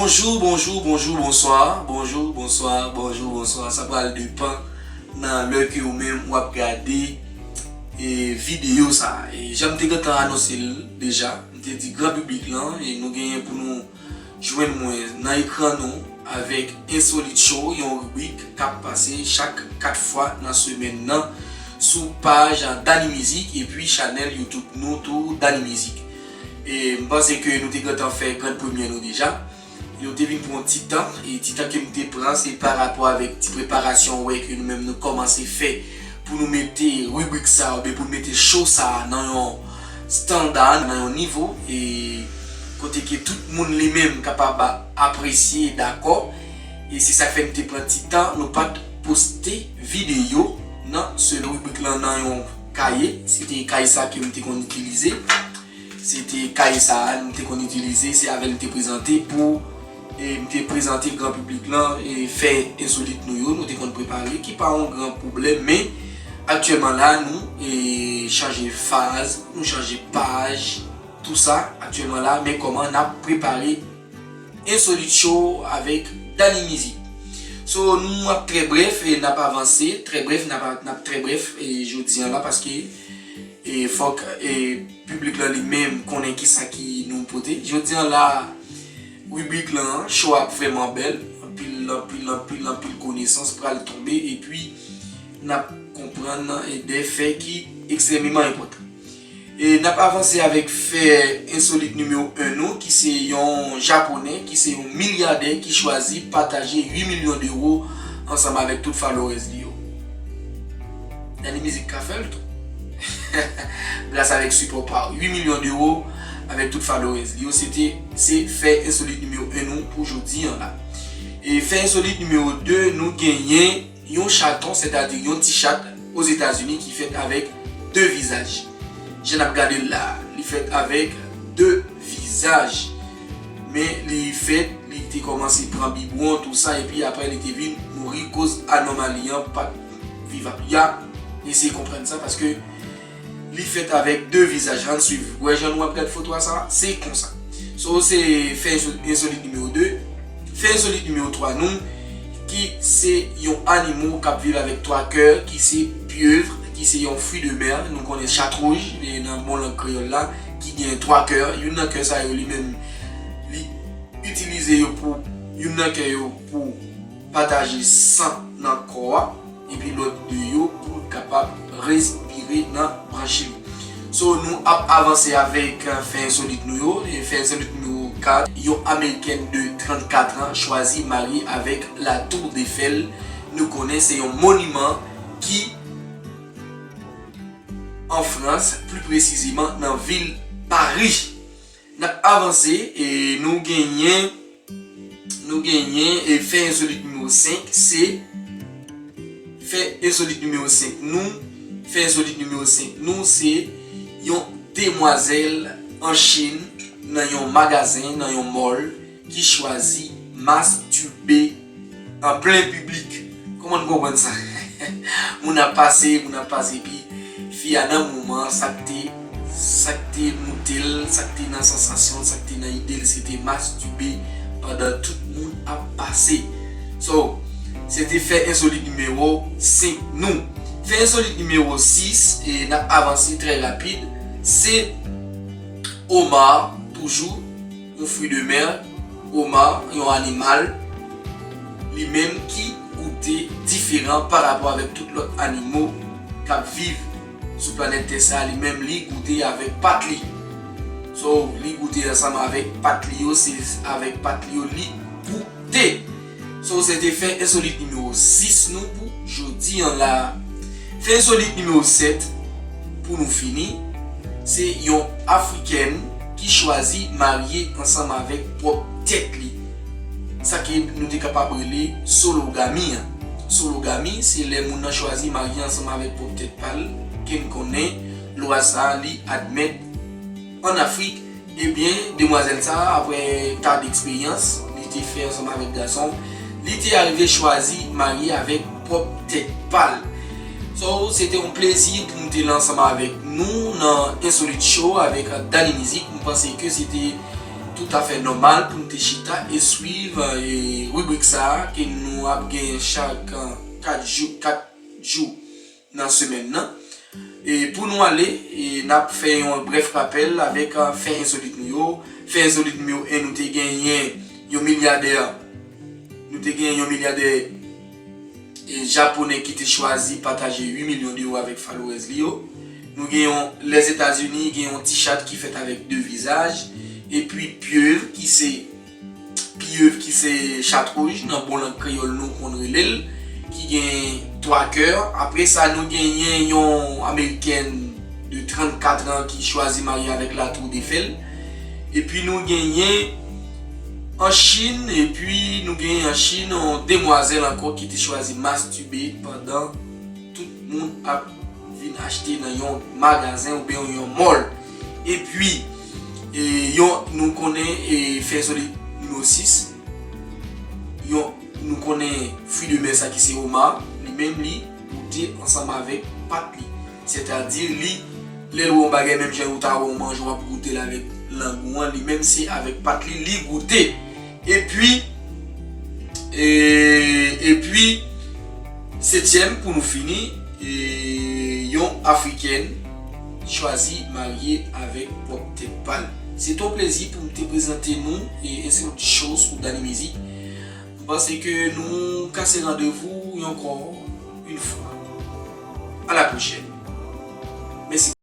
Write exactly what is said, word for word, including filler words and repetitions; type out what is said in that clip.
Bonjou, bonjou, bonjou, bonswa. Bonjou, bonswa, bonjou, bonswa. Sa pral depann nan lè ke ou menm w ap gade, e, videyo sa a. E jan m te gentan anonse l deja, m te di gran piblik lan, e nou genyen pou nou jwenn mwen nan ekran nou avèk Insolite Show, yon ribrik k ap pase chak kat fwa nan semèn nan sou paj Dany Mizik epi chanèl YouTube nou tou, Dany Mizik. E m panse ke nou te gentan fè gran premyè nou deja. Nou te vin pran yon ti tan, e ti tan ke m te pran, se pa rapò avèk ti preparasyon, wè, ke nou menm nou kòmanse fè pou nou mete ribrik sa a, oubyen pou nou mete show sa a nan yon estanda, nan yon nivo, e kote ke tout moun li menm kapab apresye, dakò. E se sa k fè m te pran ti tan, nou pa t poste videyo nan se ribrik lan nan yon kaye. Se te kaye sa ke m te konn itilize. Se te kaye sa a m te konn itilize, se avè l m te prezante pou, e, m te prezante gran piblik lan, e, fè ensolit nou yo, nou te konn prepare, ki pa yon gran pwoblèm, men aktyèlman la, nou, e, chanje faz, nou chanje paj, tou sa, aktyèlman la, men kòman n ap prepare Insolite Show avèk Dany Mizik. So, nou ap trè brèf e n ap avanse, trè brèf, n ap, n ap trè brèf, e, jodi an la, paske, e, fòk, e, piblik lan li menm konnen kisa ki nou pote. Jodi an la, ribrik lan, show ap vrèman bèl, anpil, anpil, anpil, anpil konesans pral tonbe, epi n ap konprann, e, de fè ki ekstrèmeman enpòtan. E n ap avanse avèk fè ensolit nimewo en nou, ki se yon Japonè, ki se yon milyadè ki chwazi pataje uit milyon dewo ansanm avèk tout followers li yo. Dany Mizik ka fè l tou. Gras avèk sipò pa w. Uit milyon dewo avèk tout followers li yo, se te, se fè ensolit nimewo en nou pou jodi an la. E fè ensolit nimewo de, nou genyen yon chaton, sètadi yon ti chat Ozetazini ki fèt avèk de vizaj. Jan n ap gade l la, li fèt avèk de vizaj. Men li fèt, li te kòmanse pran bibwon, tou sa, epi apre li te vin mouri koz anòmali an pa t vivab. Y a eseye konprann sa paske li fèt avèk de vizaj. Ann swiv. Wè jan nou ap gad foto a sa, se konsa. So, se fè enso-, ensolit nimewo de. Fè ensolit nimewo twa nou, ki se yon animo k ap viv avèk twa kè, ki se pyev, ki se yon fwi de mè. Nou konnen chat wouj, e nan bon lang kreyòl la, ki gen twa kè. Youn nan kè sa yo, li menm, li itilize yo pou, youn nan kè yo pou pataje san nan kò a, epi lòt de yo pou l kapab respire nan branch li. So, nou ap avanse avèk, euh, fè ensolit nou yo. E fè ensolit nimewo kat, yon Amerikèn de trannkat an chwazi marye avèk La Tour Eiffel. Nou konnen se yon moniman ki an Frans, pli presizeman nan vil Pari. N ap avanse, e nou genyen, nou genyen, e fè ensolit nimewo senk, se fè ensolit nimewo senk nou, fè ensolit nimewo senk nou, se yon demwazèl an Chin nan yon magazen, nan yon mall, ki chwazi mastibe an plen piblik. Kòman n konprann sa? Moun ap pase, moun ap pase, epi fi a nan moman, sa k te, sa k te moute l, sa k te nan sansasyon l, sa k te nan ide l, se te mastibe pandan tout moun ap pase. So, se te fè ensolit nimewo senk nou. Fè ensolit nimewo sis, e n ap avanse trè rapid, se Omar, toujou, yon fwi de mè, Omar, yon animal, li menm ki goute diferan pa rapò avèk tout lòt animo k ap viv sou planèt tè sa a, li menm li goute avèk pat li. So, li goute ansanm avèk pat li yo, se avèk pat li yo li goute. So, se te fè ensolit nimewo sis nou pou jodi an la. Fè ensolit nimewo sèt pou nou fini, se yon Afrikèn ki chwazi marye ansanm avèk pwòp tèt li. sa ke nou te kapab rele sologami an. Sologami, se lè moun nan chwazi marye ansanm avèk pwòp tèt pa l, ke n konnen lwa sa a li admèt ann Afrik. Ebyen, demwazèl sa a, apre ta d eksperyans li te fè ansanm avèk gason, li te arive chwazi marye avèk pwòp tèt pa l. So, se te yon plezi pou m te la ansanm avèk nou nan Insolite Show avèk Dany Mizik. M panse ke se te toutafè nòmal pou m te chita e swiv, e, ribrik sa a ke nou ap gen chak, e, kat jou, kat jou nan semèn nan. E pou nou ale, e, n ap fè yon brèf rapèl avèk, e, fè ensolit nou yo. Fè ensolit nimewo en, nou te genyen yon milyadè, nou te genyen yon milyadè, e, japonè ki te chwazi pataje uit milyon de ewo avèk followers li yo. Nou gen yon, Lèzetazini, gen yon ti chat ki fèt avèk de vizaj. Epi Pyev ki se Pyev ki se chat wouj, nan bon lang kreyòl nou konn rele l, ki gen twa kè. Apre sa, nou genyen yon amerikèn de trannkat an ki chwazi marye avèk La Tour Eiffel. Epi nou genyen an Chin, epi nou genyen an Chin yon demwazèl ankò ki te chwazi mastibe pandan tout moun ap vin achte nan yon magazen oubyen yon mall. Epi, e, yon, nou konnen, e, fè ensolit nimewo sis, yon, nou konnen fwi de mè sa ki se oma, li menm li goute ansanm avèk pat li. Sètadi, li, lè l wè yon bagay menm jan ou ta wè yon manje w ap goute l avèk lang ou an, li menm se avèk pat li, li goute. Epi, e, epi, setyèm, pou nou fini, e, yon Afrikèn chwazi marye avèk pwòp tèt pa l. Se te yon plezi pou m te prezante nou, e, Insolite Show sou Dany Mizik. M panse ke nou kase randevou ankò yon fwa. A la pwochèn. Mèsi.